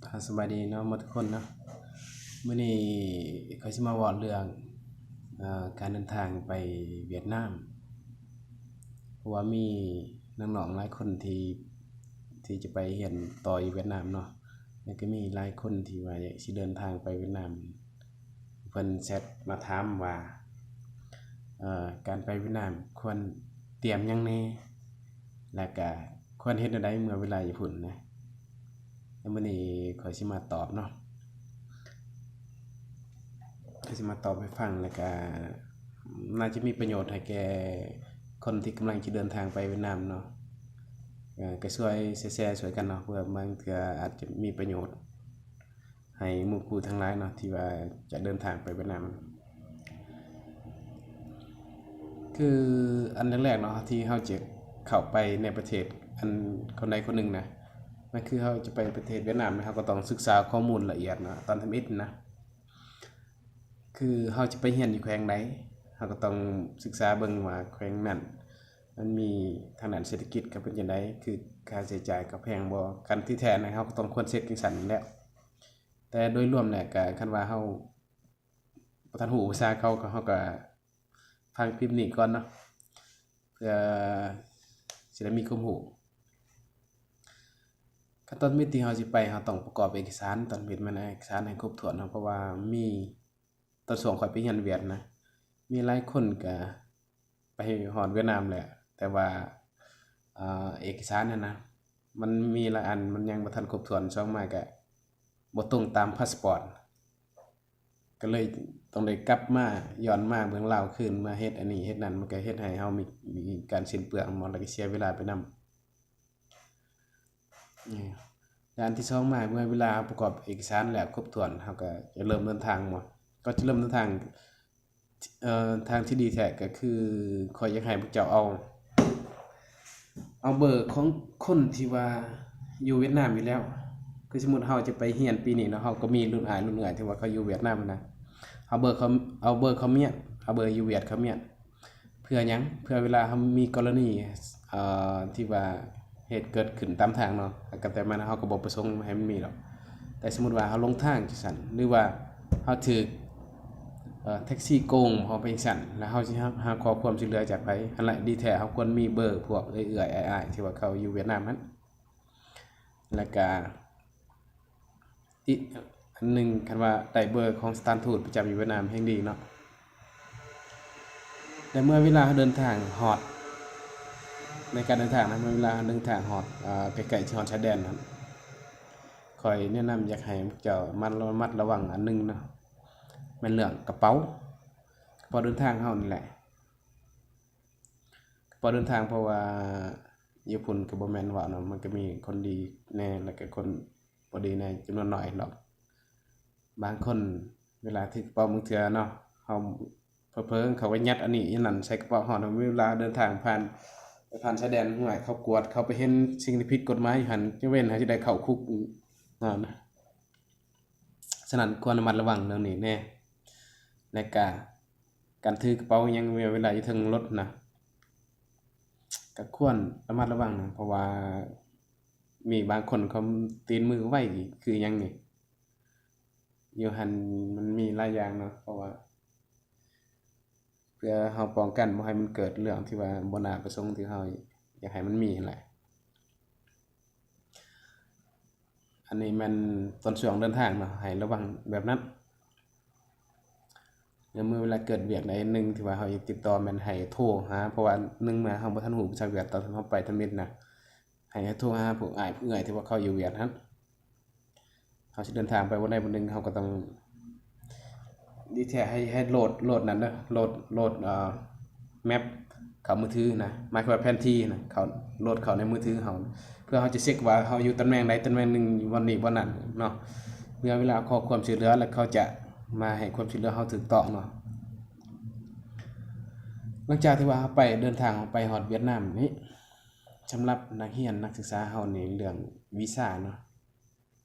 ອ່າ ສະບາຍດີເນາະໝົດທຸກຄົນເນາະ. ມື້ນີ້ຂ້ອຍຊິມາເວົ້າເລື່ອງ ເອີ ການເດີນທາງໄປຫວຽດນາມ ເພາະວ່າມີນ້ອງໆຫຼາຍຄົນທີ່ ທີ່ຈະໄປຮຽນຕໍ່ຢູ່ຫວຽດນາມເນາະ ແລ້ວກໍມີຫຼາຍຄົນທີ່ວ່າຢາກຊິເດີນທາງໄປຫວຽດນາມ. ເພິ່ນແຊັດມາຖາມວ່າ ເອີ ການໄປຫວຽດນາມຄວນຕຽມຫຍັງແດ່ ແລ້ວກະຄວນເຮັດແນວໃດເມື່ອເວລາຢູ່ພຸ້ນນະ. ແລ້ວມື້ນີ້ຂ້ອຍຊິມາຕອບເນາະ ຂ້ອຍຊິມາຕອບໃຫ້ຟັງ ແລ້ວກະໜ້າຈະມີປະໂຫຍດໃຫ້ແກ່ຄົນທີ່ກຳລັງຈະເດີນທາງໄປຫວຽດນາມເນາະ. ເອີ ກະຊ່ວຍແຊໆຊ່ວຍກັນເນາະ ເພື່ອບາງເທື່ອອາດຈະມີປະໂຫຍດ ໃຫ້ໝູ່ຄູ່ທັງຫຼາຍເນາະ ທີ່ວ່າຈະເດີນທາງໄປຫວຽດນາມ. ຄືອັນແລກໆເນາະ ທີ່ເຮົາຈະເຂົ້າໄປໃນປະເທດອັນຄົນໃດຄົນໜຶ່ງນະ ແມ່ນຄືເຮົາຈະໄປປະເທດຫວຽດນາມ ເຮົາກໍຕ້ອງສຶກສາຂໍ້ມູນລະອຽດເນາະ ຕອນທຳອິດນະ ຄືເຮົາຈະໄປຮຽນຢູ່ແຂວງໃດ ເຮົາກໍຕ້ອງສຶກສາເບິ່ງວ່າແຂວງນັ້ນມັນມີທາງດ້ານເສດຖະກິດເຂົາເປັນຈັ່ງໃດ ຄືຄ່າໃຊ້ຈ່າຍເຂົາແພງບໍ່. ຄັນທີ່ແທ້ນະ ເຮົາກໍຕ້ອງຄວນເຊັກຈັ່ງຊັ້ນແຫຼະ. ແຕ່ໂດຍລວມແລ້ວກະ ຄັນວ່າເຮົາບໍ່ທັນຮູ້ພາສາເຂົາ ກໍ ເຮົາກະຟັງຄລິບນີ້ກ່ອນເນາະ ເພື່ອຊິໄດ້ມີຄວາມຮູ້. ຂັ້ນຕອນທຳອິດທີ່ເຮົາຊິໄປ ເຮົາຕ້ອງປະກອບເອກະສານ ຕອນທຳອິດແມ່ນເອກະສານໃຫ້ຄົບຖ້ວນເນາະ ເພາະວ່າມີ ຕອນຊ່ວງຂ້ອຍໄປຮຽນຫວຽດນາມນະ ມີຫຼາຍຄົນກະໄປຮອດຫວຽດນາມແຫຼະ ແຕ່ວ່າ ເອີ ເອກະສານຫັ້ນນະ ມັນມີຫຼາຍອັນ ມັນຍັງບໍ່ທັນຄົບຖ້ວນ ສອງມາກະບໍ່ຕົງຕາມພາສປອດ ກໍເລີຍຕ້ອງໄດ້ກັບມາ ຍ້ອນມາເມືອງລາວຄືນ ມາເຮັດອັນນີ້ເຮັດນັ້ນ ມັນກໍເຮັດໃຫ້ເຮົາມີ ມີການສິ້ນເປືອງເນາະ ແລ້ວກໍເສຍເວລາໄປນຳ. ແລະ ອັນທີສອງມາ ເມື່ອເວລາເຮົາປະກອບເອກະສານແລ້ວຄົບຖ້ວນ ເຮົາກໍຈະເລີ່ມເດີນທາງເນາະ. ກ່ອນຈະເລີ່ມເດີນທາງ ເອີ ທາງທີ່ດີແທ້ກໍຄື ຂ້ອຍຢາກໃຫ້ພວກເຈົ້າເອົາ ເອົາເບີຂອງຄົນທີ່ວ່າຢູ່ຫວຽດນາມຢູ່ແລ້ວ ຄືສົມມຸດເຮົາຈະໄປຮຽນປີນີ້ເນາະ ເຮົາກໍມີລຸ້ນອ້າຍລຸ້ນເອື້ອຍທີ່ວ່າເຂົາຢູ່ຫວຽດນາມນະ ເອົາເບີເຂົາ ເອົາເບີເຂົາມ້ຽນ ເອົາເບີຢູ່ຫວຽດເຂົາມ້ຽນ. ເພື່ອຫຍັງ? ເພື່ອເວລາເຮົາມີກໍລະນີ ເອີ ທີ່ວ່າເຫດເກີດຂຶ້ນຕາມທາງເນາະ ກໍແຕ່ມັນ ເຮົາກໍບໍ່ປະສົງໃຫ້ມັນມີດອກ ແຕ່ສົມມຸດວ່າເຮົາຫຼົງທາງຈັ່ງຊັ້ນ ຫຼືວ່າເຮົາຖືກ ເອີ ແທັກຊີໂກງ ເຮົາໄປຈັ່ງຊັ້ນ ແລ້ວເຮົາຊິຫາ ຫາຂໍຄວາມຊ່ວຍເຫຼືອຈາກໃຜ? ຫັ້ນແຫຼະ ດີແທ້ເຮົາຄວນມີເບີພວກເອື້ອຍໆ ອ້າຍໆ ທີ່ວ່າເຂົາຢູ່ຫວຽດນາມຫັ້ນ ແລ້ວກະ ອີກອັນໜຶ່ງ ຄັນວ່າໄດ້ເບີຂອງສະຖານທູດປະຈຳຢູ່ຫວຽດນາມແຮ່ງດີເນາະ. ແລະ ເມື່ອເວລາເຮົາເດີນທາງຮອດ ໃນການເດີນທາງນະ ເມື່ອເວລາເຮົາເດີນທາງຮອດ ເອີ ໃກ້ໆຊິຮອດຊາຍແດນນັ້ນ ຂ້ອຍແນະນຳຢາກໃຫ້ພວກເຈົ້າມັນລະມັດລະວັງອັນໜຶ່ງເນາະ ແມ່ນເລື່ອງກະເປົາ ກະເປົາເດີນທາງເຮົານີ້ແຫຼະ. ກະເປົາເດີນທາງ ເພາະວ່າຢູ່ພຸ້ນກໍບໍ່ແມ່ນເວົ້າເນາະ ມັນກໍມີຄົນດີແດ່ ແລ້ວກໍຄົນບໍ່ດີແດ່ ຈຳນວນໜ້ອຍດອກ. ບາງຄົນເວລາຖືກະເປົາບາງເທື່ອເນາະ ເຮົາເຜີໆ ເຂົາກໍຍັດອັນນີ້ອັນນັ້ນໃສ່ກະເປົາເຮົາເນາະ ເວລາເດີນທາງຜ່ານ ໄປຜ່ານຊາຍແດນ ຫ້ວຍ ເຂົາກວດ ເຂົາໄປເຫັນສິ່ງທີ່ຜິດກົດໝາຍຢູ່ຫັ້ນ ຈະເວັ້ນເຮົາຊິໄດ້ເຂົ້າຄຸກເນາະ. ສະນັ້ນຄວນລະມັດລະວັງເລື່ອງນີ້ແດ່ ແລະກະ ການຖືກະເປົາຫຍັງເວລາຢູ່ເທິງລົດນະ ກະຄວນລະມັດລະວັງນະ ເພາະວ່າມີບາງຄົນເຂົາຕີນມືໄວຄືຫຍັງນີ້ ຢູ່ຫັ້ນມັນມີຫຼາຍຢ່າງເນາະ ເພາະວ່າເພື່ອເຮົາປ້ອງກັນບໍ່ໃຫ້ມັນເກີດເລື່ອງທີ່ວ່າບໍ່ໜ້າປະສົງທີ່ເຮົາຢາກໃຫ້ມັນມີຫັ້ນແຫຼະ. ອັນນີ້ແມ່ນຕອນຊ່ວງເດີນທາງເນາະ ໃຫ້ລະວັງແບບນັ້ນ. ແລ້ວເມື່ອເວລາເກີດວຽກໃດໜຶ່ງທີ່ວ່າເຮົາຢາກຕິດຕໍ່ ແມ່ນໃຫ້ໂທຫາ ເພາະວ່າໜຶ່ງມາເຮົາບໍ່ທັນຮູ້ພາສາຫວຽດ ຕອນເຮົາໄປທຳອິດນະ ໃຫ້ໂທຫາພວກອ້າຍເອື້ອຍທີ່ວ່າເຂົາຢູ່ຫວຽດຫັ້ນ. ເຮົາຊິເດີນທາງໄປບ່ອນໃດບ່ອນໜຶ່ງ ເຮົາກໍຕ້ອງ ດີແທ້ໃຫ້ ໃຫ້ໂຫຼດ ໂຫຼດນັ້ນເດີ ໂຫຼດ ໂຫຼດ ເອີ ແມັບເຂົ້າມືຖືນະ ໝາຍຄວາມວ່າແຜນທີ່ນະ ເຂົ້າ ໂຫຼດເຂົ້າໃນມືຖືເຮົາ ເພື່ອເຮົາຈະເຊັກວ່າເຮົາຢູ່ຕຳແໜ່ງໃດຕຳແໜ່ງໜຶ່ງ ຢູ່ບ່ອນນີ້ບ່ອນນັ້ນເນາະ ເພື່ອເວລາຂໍຄວາມຊ່ວຍເຫຼືອ ແລ້ວເຂົາຈະມາໃຫ້ຄວາມຊ່ວຍເຫຼືອເຮົາຖືກຕ້ອງເນາະ. ຫຼັງຈາກທີ່ວ່າເຮົາໄປ ເດີນທາງເຮົາໄປຮອດຫວຽດນາມນີ້ ສຳລັບນັກຮຽນນັກສຶກສາເຮົານີ້ ເລື່ອງວີຊາເນາະ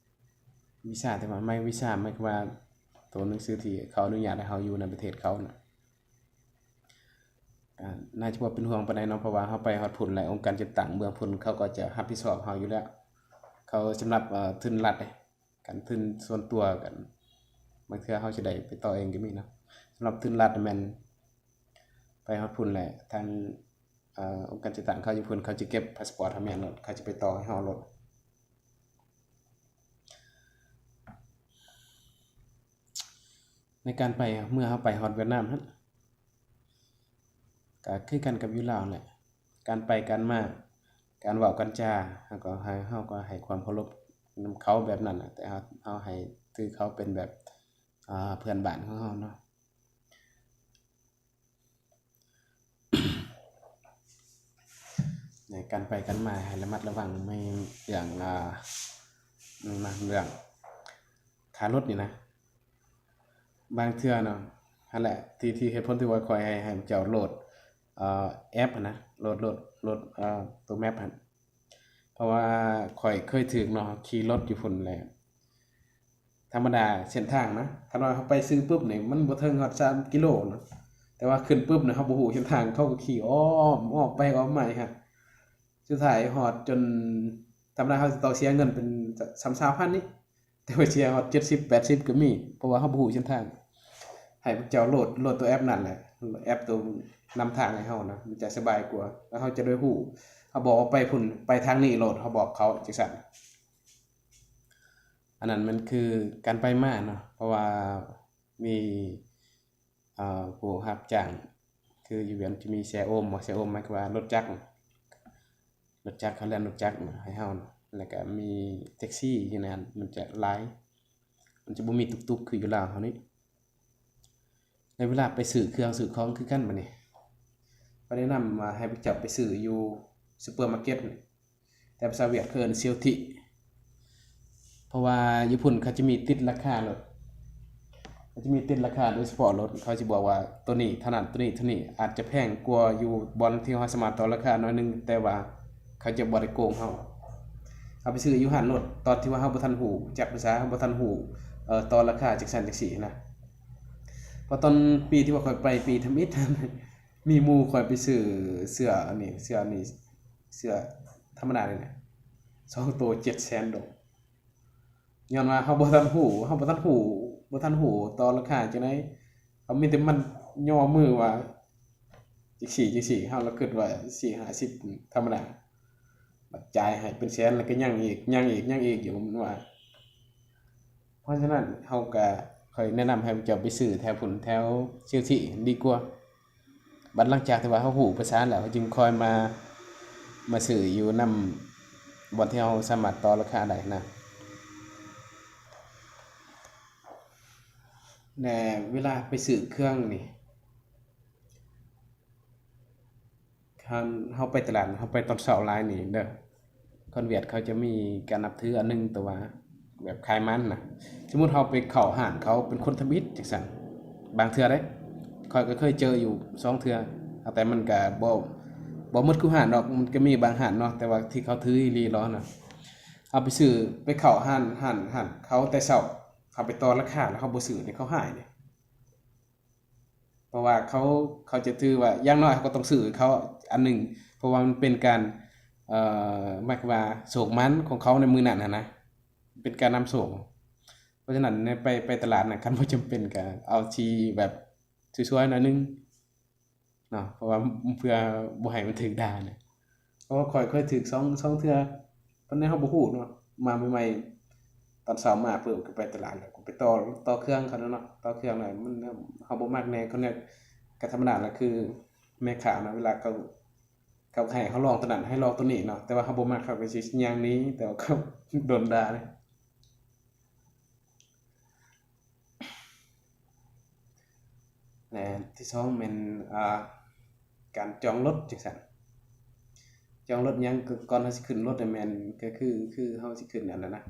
ວີຊາ ທີ່ວ່າໝາຍ ວີຊາໝາຍຄວາມວ່າໂຕໜັງສືທີ່ເຂົາອະນຸຍາດໃຫ້ເຮົາຢູ່ໃນປະເທດເຂົານະ ກໍໜ້າຈະບໍ່ເປັນຫ່ວງປານໃດເນາະ ເພາະວ່າເຮົາໄປຮອດພຸ້ນ ແລະ ອົງການຈັດຕັ້ງເບື້ອງພຸ້ນເຂົາກໍຈະຮັບຜິດຊອບເຮົາຢູ່ແລ້ວ ເຂົາສຳລັບ ເອີ ທຶນລັດເດ້ ການທຶນສ່ວນຕົວກັນ ບາງເທື່ອເຮົາຊິໄດ້ໄປຕໍ່ເອງກໍມີເນາະ. ສຳລັບທຶນລັດແມ່ນໄປຮອດພຸ້ນແຫຼະ ທາງ ເອີ ອົງການຈັດຕັ້ງເຂົາຢູ່ພຸ້ນ ເຂົາຈະເກັບພາສປອດເຮົາແມ່ນໂລດ ເຂົາຈະໄປຕໍ່ໃຫ້ເຮົາໂລດ. ໃນການໄປ ເມື່ອເຮົາໄປຮອດຫວຽດນາມຫັ້ນ ກໍຄືກັນກັບຢູ່ລາວແຫຼະ ການໄປການມາ ການເວົ້າການຈາ ເຮົາກໍໃຫ້ ເຮົາກໍໃຫ້ຄວາມເຄົາລົບນຳເຂົາແບບນັ້ນນະ ແຕ່ເຮົາ ເຮົາໃຫ້ຖືເຂົາເປັນແບບ ອ່າ ເພື່ອນບ້ານຂອງເຮົາເນາະ. ໃນການໄປການມາໃຫ້ລະມັດລະວັງໃນເລື່ອງ ອ່າ ເລື່ອງຄ່າລົດນີ້ນະ. ບາງເທື່ອເນາະ ຫັ້ນແຫຼະ ທີ່ ທີ່ເຫດຜົນທີ່ວ່າຂ້ອຍໃຫ້ ໃຫ້ເຈົ້າໂຫຼດ ເອີ ແອັບຫັ້ນນະ ໂຫຼດ ໂຫຼດ ໂຫຼດ ເອີ ໂຕແມັບຫັ້ນ ເພາະວ່າຂ້ອຍເຄີຍຖືກເນາະ ຂີ່ລົດຢູ່ພຸ້ນແຫຼະ ທຳມະດາເສັ້ນທາງນະ ຄັນວ່າເຮົາໄປຊື່ປຶບນີ້ ມັນບໍ່ເຖິງຮອດສາມກິໂລເນາະ ແຕ່ວ່າຂຶ້ນປຶບນີ້ ເຮົາບໍ່ຮູ້ເສັ້ນທາງ ເຂົາກໍຂີ່ອ້ອມ ອ້ອມໄປອ້ອມມາອີກຫັ້ນ ສຸດທ້າຍຮອດຈົນ ທຳມະດາເຮົາຊິຕ້ອງເສຍເງິນເປັນຊາວພັນນີ້ ແຕ່ວ່າເສຍຮອດເຈັດສິບ ແປດສິບກໍມີ ເພາະວ່າເຮົາບໍ່ຮູ້ເສັ້ນທາງ. ໃຫ້ພວກເຈົ້າໂຫຼດ ໂຫຼດຕົວແອັບນັ້ນແຫຼະ ແອັບຕົວນຳທາງໃຫ້ເຮົານະ ມັນຈະສະບາຍກວ່າ ແລ້ວເຮົາຈະໄດ້ຮູ້ ເຮົາບອກວ່າໄປພຸ້ນ ໄປທາງນີ້ໂລດ ເຮົາບອກເຂົາຈັ່ງຊັ້ນ. ອັນນັ້ນມັນຄືການໄປມາເນາະ ເພາະວ່າມີ ເອີ ຜູ້ຮັບຈ້າງ ຄືຢູ່ວຽງຈັນຈະມີແຊໂອມ ແຊໂອມໝາຍຄວາມວ່າລົດຈັກ ລົດຈັກ ເຂົາແລ່ນລົດຈັກໃຫ້ເຮົາ ແລ້ວກະມີແທັກຊີຢູ່ໃນຫັ້ນ ມັນຈະຫຼາຍ ມັນຈະບໍ່ມີຕຸກໆ ຄືຢູ່ລາວເຮົານີ້. ໃນເວລາໄປຊື້ເຄື່ອງຊື້ຂອງຄືກັນ ບາດນີ້ ຂ້ອຍແນະນຳວ່າໃຫ້ພວກເຈົ້າໄປຊື້ຢູ່ຊຸບເປີມາເກັດ ແຕ່ພາສາຫວຽດເຂົາເອີ້ນ Siêu thị ເພາະວ່າຢູ່ພຸ້ນເຂົາຈະມີຕິດລາຄາໂລດ ເຂົາຈະມີຕິດລາຄາໂດຍສະເພາະໂລດ ເຂົາຊິບອກວ່າໂຕນີ້ເທົ່ານັ້ນ ໂຕນີ້ເທົ່ານີ້ ອາດຈະແພງກວ່າຢູ່ບ່ອນທີ່ເຮົາສາມາດຕໍ່ລາຄາໜ້ອຍໜຶ່ງ ແຕ່ວ່າເຂົາຈະບໍ່ໄດ້ໂກງເຮົາ. ເຮົາໄປຊື້ຢູ່ຮ້ານໂລດ ຕອນທີ່ວ່າເຮົາບໍ່ທັນຮູ້ຈັກພາສາ ເຮົາບໍ່ທັນຮູ້ ເອີ ຕໍ່ລາຄາຈັ່ງຊັ້ນຈັ່ງຊີ້ນະ. ເພາະຕອນປີທີ່ວ່າຂ້ອຍໄປ ປີທຳອິດ ມີໝູ່ຂ້ອຍໄປຊື້ເສື້ອອັນນີ້ ເສື້ອອັນນີ້ ເສື້ອທຳມະດານີ້ແຫຼະ ສອງໂຕເຈັດແສນໂດ. ຍ້ອນວ່າເຮົາບໍ່ທັນຮູ້ ເຮົາບໍ່ທັນຮູ້ ບໍ່ທັນຮູ້ຕໍ່ລາຄາຈັ່ງໃດ ເຮົາມີແຕ່ມັນຍໍມືວ່າຈັ່ງຊີ້ຈັ່ງຊີ້ ເຮົາລະຄິດວ່າສີ່ຫ້າສິບທຳມະດາ ບັດຈ່າຍໃຫ້ເປັນແສນ ແລ້ວກໍຍັງອີກ ຍັງອີກ ຍັງອີກຢູ່ ມັນວ່າ. ເພາະສະນັ້ນເຮົາກະ ຂ້ອຍແນະນຳໃຫ້ພວກເຈົ້າໄປຊື້ແຖວພຸ້ນ ແຖວຊິວທີດີກວ່າ. ບັດຫຼັງຈາກທີ່ວ່າເຮົາຮູ້ພາສາແລ້ວ ເຮົາຈຶ່ງຄ່ອຍມາ ມາຊື້ຢູ່ນຳບ່ອນທີ່ເຮົາສາມາດຕໍ່ລາຄາໄດ້ນະ. ແລະ ເວລາໄປຊື້ເຄື່ອງນີ້ ຄັນເຮົາໄປຕະຫຼາດ ເຮົາໄປຕອນເຊົ້າຫຼາຍນີ້ເດີ ຄົນຫວຽດເຂົາຈະມີການນັບຖືອັນໜຶ່ງ ແຕ່ວ່າແບບຂາຍມັນນະ ສົມມຸດເຮົາໄປເຂົ້າຮ້ານເຂົາເປັນຄົນທຳອິດຈັ່ງຊັ້ນ ບາງເທື່ອເດ້ ຂ້ອຍກໍເຄີຍເຈີຢູ່ສອງເທື່ອ ແຕ່ມັນກໍບໍ່ ບໍ່ໝົດທຸກຮ້ານດອກ ມັນກໍມີບາງຮ້ານເນາະ ແຕ່ວ່າທີ່ເຂົາຖືອີ່ຫຼີຫຼໍນະ ເຮົາໄປຊື້ ໄປເຂົ້າຮ້ານ ຮ້ານ ຮ້ານເຂົາແຕ່ເຊົ້າ ເຮົາໄປຕໍ່ລາຄາ ແລ້ວເຮົາບໍ່ຊື້ນີ້ ເຂົາຮ້າຍເດ້. ເພາະວ່າເຂົາ ເຂົາຈະຖືວ່າ ຢ່າງໜ້ອຍເຮົາກໍຕ້ອງຊື້ເຂົາອັນໜຶ່ງ ເພາະວ່າມັນເປັນການ ເອີ ໝາຍຄວາມວ່າໂຊກໝານຂອງເຂົາໃນມື້ນັ້ນຫັ້ນນະ ເປັນການນຳໂຊກ. ເພາະສະນັ້ນ ໃນ ໄປ ໄປຕະຫຼາດນະ ຄັນບໍ່ຈຳເປັນກໍເອົາທີ່ແບບສວຍໆໜ້ອຍໜຶ່ງເນາະ ເພາະວ່າເພື່ອບໍ່ໃຫ້ມັນຖືກດ່ານະ. ເພາະວ່າຂ້ອຍເຄີຍຖືກສອງ ສອງເທື່ອ ຕອນນັ້ນເຮົາບໍ່ຮູ້ເນາະ ມາໃໝ່ໆ ຕອນເຊົ້າມາປຶບກໍໄປຕະຫຼາດ ແລ້ວກໍໄປຕໍ່ ຕໍ່ເຄື່ອງເຂົາເນາະ ຕໍ່ເຄື່ອງແລ້ວມັນ ເຮົາບໍ່ມັກແດ່ ເຂົາແນວ ກໍທຳມະດາລະ ຄືແມ່ຄ້າເນາະ ເວລາເຂົາ ເຂົາໃຫ້ເຮົາລອງຕົວນັ້ນ ໃຫ້ລອງຕົວນີ້ເນາະ ແຕ່ວ່າເຮົາບໍ່ມັກ ເຮົາກໍຊິຍ່າງໜີ ແຕ່ວ່າເຂົາດົນດ່າເດ້. ແລະ ທີສອງແມ່ນ ອ່າ ການຈອງລົດຈັ່ງຊັ້ນ ຈອງລົດຫຍັງ ກໍກ່ອນເຮົາຊິຂຶ້ນລົດນີ້ແມ່ນ ກໍຄື ຄືເຮົາຊິຂຶ້ນອັນນັ້ນນະ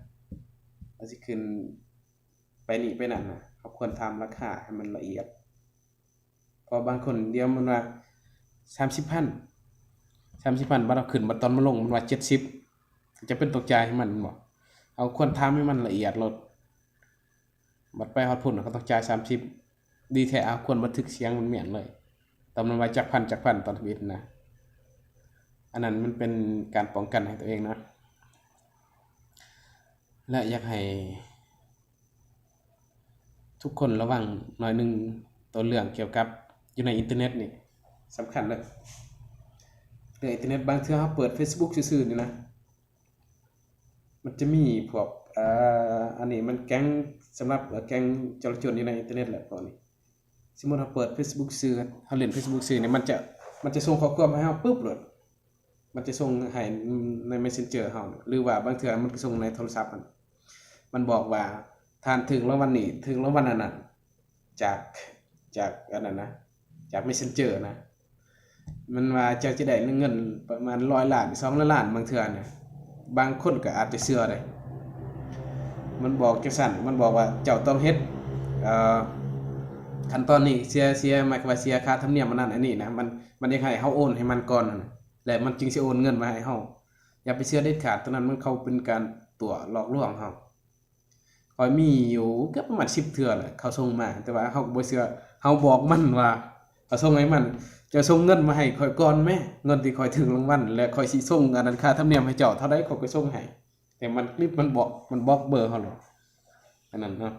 ເຮົາຊິຂຶ້ນໄປນີ້ໄປນັ້ນນະ ເຮົາຄວນຖາມລາຄາໃຫ້ມັນລະອຽດ ເພາະບາງຄົນດຽວມັນວ່າສາມສິບພັນ ສາມສິບພັນ ບັດເຮົາຂຶ້ນ ບັດຕອນມັນລົງມັນວ່າເຈັດສິບ ຈຳເປັນຕ້ອງຈ່າຍໃຫ້ມັນແມ່ນບໍ່? ເຮົາຄວນຖາມໃຫ້ມັນລະອຽດໂລດ ບັດໄປຮອດພຸ້ນເຂົາຕ້ອງຈ່າຍສາມສິບ ດີແທ້ເຮົາຄວນບັນທຶກສຽງມັນແມ່ນເລີຍ ຕອນມັນວ່າຈັກພັນ ຈັກພັນ ຕອນທຳອິດນະ ອັນນັ້ນມັນເປັນການປ້ອງກັນໃຫ້ຕົວເອງນະ. ແລະ ຢາກໃຫ້ ທຸກຄົນລະວັງໜ້ອຍໜຶ່ງຕໍ່ເລື່ອງກ່ຽວກັບຢູ່ໃນອິນເຕີເນັດນີ້ ສຳຄັນເດີ. ເລື່ອງອິນເຕີເນັດ ບາງເທື່ອເຮົາເປີດເຟສບຸກຊື່ໆນີ້ນະ ມັນຈະມີພວກ ເອີ ອັນນີ້ມັນແກ້ງ ສຳລັບແກ້ງຈະລາຈົນຢູ່ໃນອິນເຕີເນັດແຫຼະ ພວກນີ້. ສົມມຸດເຮົາເປີດເຟສບຸກຊື່ ເຮົາຫຼິ້ນເຟສບຸກຊື່ນີ້ ມັນຈະ ມັນຈະສົ່ງຂໍ້ຄວາມໃຫ້ເຮົາປຶບໂລດ. ມັນຈະສົ່ງໃຫ້ໃນເມສເຊັນເຈີເຮົາ ຫຼືວ່າບາງເທື່ອມັນກໍສົ່ງໃນໂທລະສັບຫັ້ນ. ມັນບອກວ່າ ທ່ານຖືກລາງວັນນີ້ ຖືກລາງວັນອັນນັ້ນ ຈາກ ຈາກອັນນັ້ນນະ ຈາກເມສເຊັນເຈີນະ. ມັນວ່າເຈົ້າຈະໄດ້ເງິນປະມານຮ້ອຍລ້ານ ສອງຮ້ອຍລ້ານ ບາງເທື່ອນະ ບາງຄົນກໍອາດຈະເຊື່ອໄດ໋. ມັນບອກຈັ່ງຊັ້ນ ມັນບອກວ່າເຈົ້າຕ້ອງເຮັດ ເອີ ຂັ້ນຕອນນີ້ ເສຍ ເສຍ ໝາຍຄວາມວ່າເສຍຄ່າທຳນຽມອັນນັ້ນອັນນີ້ນະ. ມັນ ມັນຢາກໃຫ້ເຮົາໂອນໃຫ້ມັນກ່ອນຫັ້ນນະ ແລະມັນຈຶ່ງຊິໂອນເງິນມາໃຫ້ເຮົາ. ຢ່າໄປເຊື່ອເດັດຂາດ ໂຕນັ້ນມັນ ເຂົາເປັນການຕົວະຫຼອກລວງເຮົາ. ຂ້ອຍມີຢູ່ເກືອບປະມານສິບເທື່ອແຫຼະ ເຂົາສົ່ງມາ ແຕ່ວ່າເຮົາກໍບໍ່ເຊື່ອ. ເຮົາບອກມັນວ່າ ເຮົາສົ່ງໃຫ້ມັນ ເຈົ້າສົ່ງເງິນມາໃຫ້ຂ້ອຍກ່ອນແມ້ ເງິນທີ່ຂ້ອຍຖືກລາງວັນ ແລະຂ້ອຍຊິສົ່ງອັນນັ້ນ ຄ່າທຳນຽມໃຫ້ເຈົ້າເທົ່າໃດ ຂ້ອຍກໍສົ່ງໃຫ້. ແຕ່ມັນ ມັນບລັອກ ມັນບລັອກເບີເຮົາໂລດ. ອັນນັ້ນເນາະ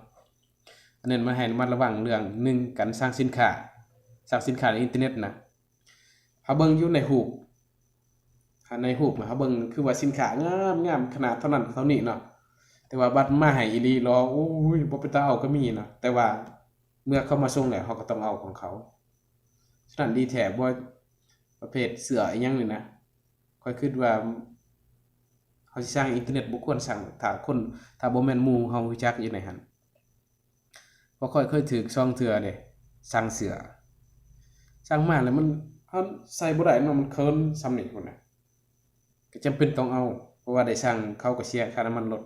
ອັນນັ້ນມັນໃຫ້ລະມັດລະວັງເລື່ອງໜຶ່ງ ການສ້າງສິນຄ້າ ສ້າງສິນຄ້າໃນອິນເຕີເນັດນະ. ເຮົາເບິ່ງຢູ່ໃນຮູບ ໃນຮູບນະ ເຮົາເບິ່ງຄືວ່າສິນຄ້າງາມໆ ຂະໜາດເທົ່ານັ້ນເທົ່ານີ້ເນາະ ແຕ່ວ່າບັດມາໃຫ້ອີ່ຫຼີລະ ໂອ້ຍ ບໍ່ເປັນຕາເອົາກໍມີເນາະ. ແຕ່ວ່າເມື່ອເຂົາມາສົ່ງແລ້ວ ເຮົາກໍຕ້ອງເອົາຂອງເຂົາ. ສະນັ້ນດີແທ້ບໍ່ ປະເພດເສື້ອອີ່ຫຍັງນີ້ນະ ຂ້ອຍຄິດວ່າເຮົາຊິສ້າງອິນເຕີເນັດ ບໍ່ຄວນສ້າງ ຖ້າຄົນ ຖ້າບໍ່ແມ່ນໝູ່ເຮົາຮູ້ຈັກຢູ່ໃນຫັ້ນ. ເພາະຂ້ອຍເຄີຍຖືກສອງເທື່ອເດ້ ສັ່ງເສື້ອ ສັ່ງມາແລ້ວມັນ ເຮົາໃສ່ບໍ່ໄດ້ເນາະ ມັນເຂີນສ່ຳນີ້ພຸ້ນນະ ກໍຈຳເປັນຕ້ອງເອົາ ເພາະວ່າໄດ້ສັ່ງ ເຂົາກໍເສຍຄ່ານ້ຳມັນລົດ.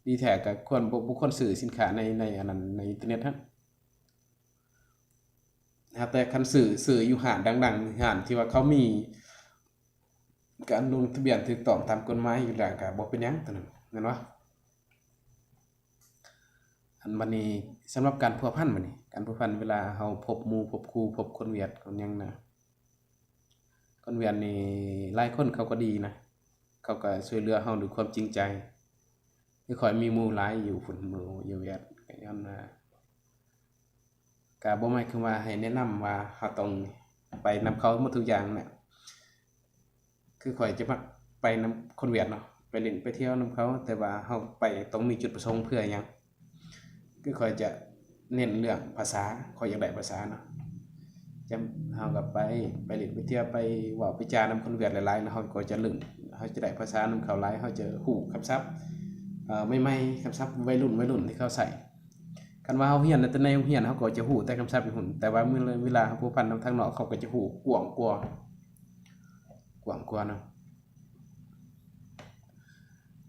ດີແທ້ກໍຄວນ ບໍ່ ບໍ່ຄວນຊື້ສິນຄ້າໃນ ໃນອັນນັ້ນ ໃນອິນເຕີເນັດຫັ້ນ. ຫາກແຕ່ຄັນຊື້ ຊື້ຢູ່ຮ້ານດັງໆ ຮ້ານທີ່ວ່າເຂົາມີການລົງທະບຽນຖືກຕ້ອງຕາມກົດໝາຍຢູ່ແລ້ວ ກໍບໍ່ເປັນຫຍັງ ໂຕນັ້ນແມ່ນບໍ່? ອັນບັດນີ້ ສຳລັບການພົວພັນບັດນີ້ ການພົວພັນເວລາເຮົາພົບໝູ່ ພົບຄູ່ ພົບຄົນຫວຽດ ຄົນຫຍັງນະ ຄົນຫວຽດນີ້ຫຼາຍຄົນເຂົາກໍດີນະ ເຂົາກໍຊ່ວຍເຫຼືອເຮົາດ້ວຍຄວາມຈິງໃຈ. ຄືຂ້ອຍມີໝູ່ຫຼາຍຢູ່ພຸ້ນ ໝູ່ຢູ່ຫວຽດ ກໍຍ້ອນວ່າ ກະບໍ່ໝາຍຄວາມວ່າໃຫ້ແນະນຳວ່າເຮົາຕ້ອງໄປນຳເຂົາໝົດທຸກຢ່າງນະ. ຄືຂ້ອຍຈະມັກໄປນຳຄົນຫວຽດເນາະ ໄປຫຼິ້ນໄປທ່ຽວນຳເຂົາ ແຕ່ວ່າເຮົາໄປຕ້ອງມີຈຸດປະສົງເພື່ອຫຍັງ? ຄືຂ້ອຍຈະເນັ້ນເລື່ອງພາສາ ຂ້ອຍຢາກໄດ້ພາສາເນາະ. ຈະ ເຮົາກໍໄປ ໄປຫຼິ້ນໄປທ່ຽວ ໄປເວົ້າໄປຈານຳຄົນຫວຽດຫຼາຍໆ ແລ້ວເຮົາກໍຈະລຶ້ງ ເຮົາຈະໄດ້ພາສານຳເຂົາຫຼາຍ ເຮົາຈະຮູ້ຄຳສັບ ເອີ ໃໝ່ໆ ຄຳສັບໄວລຸ້ນ ໄວລຸ້ນທີ່ເຂົາໃຊ້. ຄັນວ່າເຮົາຮຽນແຕ່ໃນໂຮງຮຽນ ເຮົາກໍຈະຮູ້ແຕ່ຄຳສັບຢູ່ຫັ້ນ ແຕ່ວ່າເມື່ອເວລາເຮົາພົວພັນນຳທາງນອກ ເຂົາກໍຈະຮູ້ກວ້າງກວ່າ ກວ້າງກວ່າເນາະ.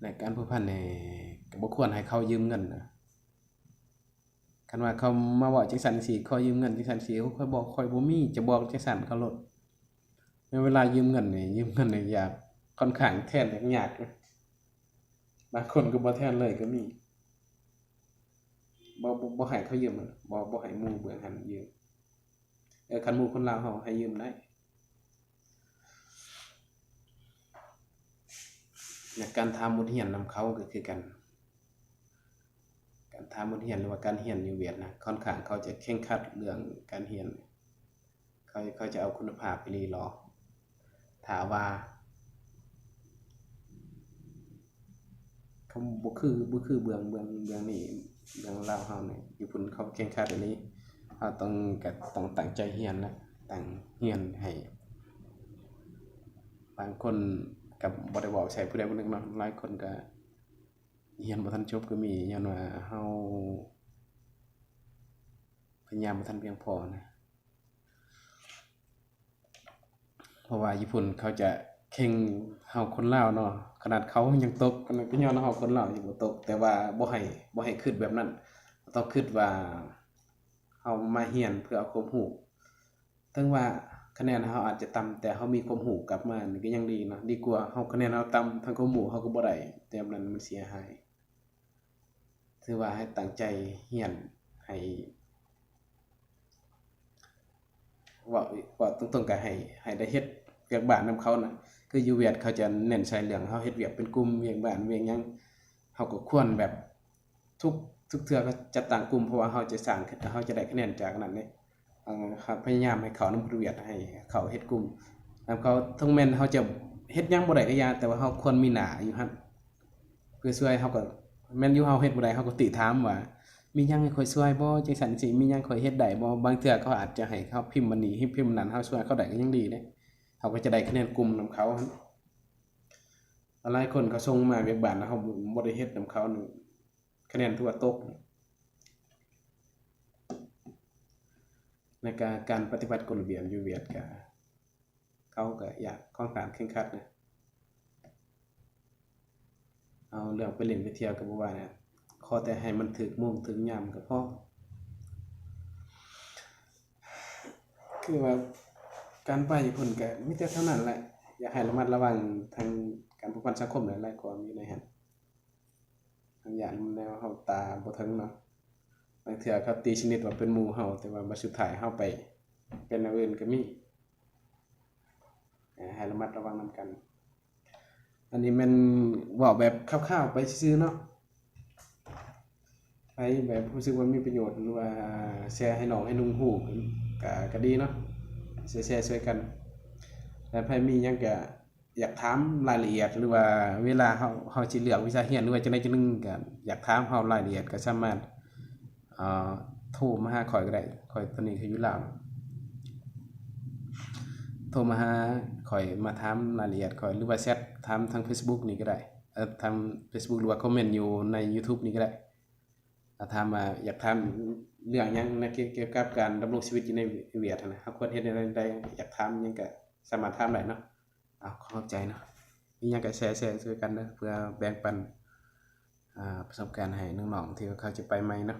ໃນການພົວພັນນີ້ ກໍບໍ່ຄວນໃຫ້ເຂົາຢືມເງິນນະ. ຄັນວ່າເຂົາມາເວົ້າຈັ່ງຊັ້ນຈັ່ງຊີ້ ຂໍຢືມເງິນຈັ່ງຊັ້ນຊີ້ ໂອ້ ຂ້ອຍບອກ ຂ້ອຍບໍ່ມີ ຈະບອກຈັ່ງຊັ້ນເຂົາໂລດ. ໃນເວລາຢືມເງິນນີ້ ຢືມເງິນນີ້ຍາກ ຂ້ອນຂ້າງແທນຍາກ ບາງຄົນກໍບໍ່ແທນເລີຍກໍມີ. ບໍ່ ບໍ່ ບໍ່ໃຫ້ເຂົາຢືມ ບໍ່ ບໍ່ໃຫ້ໝູ່ເບື້ອງຫັ້ນຢືມ. ເອີ ຄັນໝູ່ຄົນລາວເຮົາໃຫ້ຢືມໄດ້. ແລະ ການຖາມບົດຮຽນນຳເຂົາກໍຄືກັນ. ການຖາມບົດຮຽນ ຫຼືວ່າການຮຽນຢູ່ຫວຽດນະ ຂ້ອນຂ້າງເຂົາຈະເຄັ່ງຄັດເລື່ອງການຮຽນ. ເຂົາ ເຂົາຈະເອົາຄຸນນະພາບອີ່ຫຼີຫຼໍ? ຖ້າວ່າ ເຂົາບໍ່ຄື ບໍ່ຄືເບື້ອງ ເບື້ອງ ເບື້ອງນີ້ ເບື້ອງລາວເຮົານີ້ ຢູ່ພຸ້ນເຂົາເຄັ່ງຄັດອີ່ຫຼີ. ເຮົາຕ້ອງ ກໍຕ້ອງຕັ້ງໃຈຮຽນນະ ຕັ້ງຮຽນໃຫ້. ບາງຄົນກໍບໍ່ໄດ້ເວົ້າໃສ່ຜູ້ໃດຜູ້ໜຶ່ງເນາະ ຫຼາຍຄົນກໍຮຽນບໍ່ທັນຈົບກໍມີ ຍ້ອນວ່າເຮົາພະຍາຍາມບໍ່ທັນພຽງພໍນະ. ເພາະວ່າຢູ່ພຸ້ນເຂົາຈະເຄັ່ງເຮົາຄົນລາວເນາະ ຂະໜາດເຂົາຍັງຕົກ ກໍຍ້ອນເຮົາຄົນລາວຍັງບໍ່ຕົກ. ແຕ່ວ່າບໍ່ໃຫ້ ບໍ່ໃຫ້ຄິດແບບນັ້ນ ຕ້ອງຄິດວ່າເຮົາມາຮຽນເພື່ອເອົາຄວາມຮູ້. ເຖິງວ່າຄະແນນເຮົາອາດຈະຕ່ຳ ແຕ່ເຮົາມີຄວາມຮູ້ກັບມານີ້ກໍຍັງດີເນາະ ດີກວ່າເຮົາຄະແນນເຮົາຕ່ຳ ທັງຄວາມຮູ້ເຮົາກໍບໍ່ໄດ້ ແຕ່ແບບນັ້ນມັນເສຍຫາຍ. ຖືວ່າໃຫ້ຕັ້ງໃຈຮຽນ ໃຫ້ ເວົ້າ ເວົ້າຕົງໆ ກໍໃຫ້ ໃຫ້ໄດ້ເຮັດວຽກບ້ານນຳເຂົານະ. ຄືຢູ່ຫວຽດເຂົາຈະເນັ້ນໃສ່ເລື່ອງເຮົາເຮັດວຽກເປັນກຸ່ມ ວຽກບ້ານວຽກຫຍັງ ເຮົາກໍຄວນແບບ ທຸກ ທຸກເທື່ອກໍຈັດຕັ້ງກຸ່ມ ເພາະວ່າເຮົາຈະສ້າງ ເຮົາຈະໄດ້ຄະແນນຈາກອັນນັ້ນເດ້. ເຮົາພະຍາຍາມໃຫ້ເຂົ້ານຳຄົນຫວຽດ ໃຫ້ເຂົ້າເຮັດກຸ່ມນຳເຂົາ ເຖິງແມ່ນເຮົາຈະເຮັດຫຍັງບໍ່ໄດ້ກໍຢ່າ ແຕ່ວ່າເຮົາຄວນມີໜ້າຢູ່ຫັ້ນ ເພື່ອຊ່ວຍ. ເຮົາກໍ ແມ່ນຢູ່ເຮົາເຮັດບໍ່ໄດ້ ເຮົາກໍຕິຖາມວ່າ ມີຫຍັງໃຫ້ຂ້ອຍຊ່ວຍບໍ່ ຈັ່ງຊັ້ນຈັ່ງຊີ້ ມີຫຍັງຂ້ອຍເຮັດໄດ້ບໍ່? ບາງເທື່ອເຂົາອາດຈະໃຫ້ເຮົາພິມອັນນີ້ ພິມອັນນັ້ນ ເຮົາຊ່ວຍເຂົາໄດ້ກໍຍັງດີເດ້. ເຮົາກໍຈະໄດ້ຄະແນນກຸ່ມນຳເຂົາ. ຫຼາຍຄົນເຂົາສົ່ງມາວຽກບ້ານ ແລ້ວເຮົາບໍ່ໄດ້ເຮັດນຳເຂົານີ້ ຄະແນນຖືວ່າຕົກ. ໃນການ ການປະຕິບັດກົດລະບຽບຢູ່ຫວຽດກະ ເຂົາກະຢາກຂ້ອນຂ້າງເຄັ່ງຄັດນະ. ເອົາເລື່ອງໄປຫຼິ້ນໄປທ່ຽວກໍບໍ່ວ່ານະ ຂໍແຕ່ໃຫ້ມັນຖືກໂມງຖືກຍາມກໍພໍ. ຄືວ່າການໄປພຸ້ນກໍມີແຕ່ເທົ່ານັ້ນແຫຼະ. ຢາກໃຫ້ລະມັດລະວັງທາງການພົວພັນສັງຄົມຫຼາຍໆ ກວ່າຢູ່ໃນຫັ້ນ. ທາງຢ້ານແນວເຮົາຕາບໍ່ເຖິງເນາະ. ບາງເທື່ອເຂົາຕີສະໜິດວ່າເປັນໝູ່ເຮົາ ແຕ່ວ່າບັດສຸດທ້າຍເຮົາໄປເປັນແນວອື່ນກໍມີ. ໃຫ້ລະມັດລະວັງນຳກັນ. ອັນນີ້ແມ່ນເວົ້າແບບຄ່າວໆໄປຊື່ໆເນາະ. ໃຜແບບຮູ້ສຶກວ່າມີປະໂຫຍດ ຫຼືວ່າແຊໃຫ້ນ້ອງໃຫ້ນຸ່ງຮູ້ ກະ ກະດີເນາະ ຊ່ວຍແຊຊ່ວຍກັນ. ແລະໃຜມີຫຍັງກະຢາກຖາມລາຍລະອຽດ ຫຼືວ່າເວລາເຮົາ ເຮົາຊິເລືອກວິຊາຮຽນ ຫຼືວ່າຈັ່ງໃດຈັ່ງໜຶ່ງ ກະຢາກຖາມເຮົາລາຍລະອຽດ ກະສາມາດ ອ່າ ໂທມາຫາຂ້ອຍກໍໄດ້. ຂ້ອຍຕອນນີ້ຂ້ອຍຢູ່ລາວ ໂທມາຫາຂ້ອຍ ມາຖາມລາຍລະອຽດຂ້ອຍ ຫຼືວ່າແຊັດຖາມທາງເຟສບຸກນີ້ກໍໄດ້ ເອີ ທາງເຟສບຸກ ຫຼືວ່າຄອມເມັນຢູ່ໃນຢູທູບນີ້ກໍໄດ້. ຖ້າຖາມວ່າຢາກຖາມເລື່ອງຫຍັງໃນ ກ່ຽວກັບການດຳລົງຊີວິດຢູ່ໃນຫວຽດຫັ້ນນະ ເຮົາຄວນເຮັດແນວໃດ ຢາກຖາມຫຍັງກໍສາມາດຖາມໄດ້ເນາະ. ເອົາ ຂໍຂອບໃຈເນາະ. ມີຫຍັງກໍແຊ ແຊຊ່ວຍກັນເດີ ເພື່ອແບ່ງປັນ ອ່າ ປະສົບການໃຫ້ນ້ອງໆທີ່ເຂົາຈະໄປໃໝ່ເນາະ.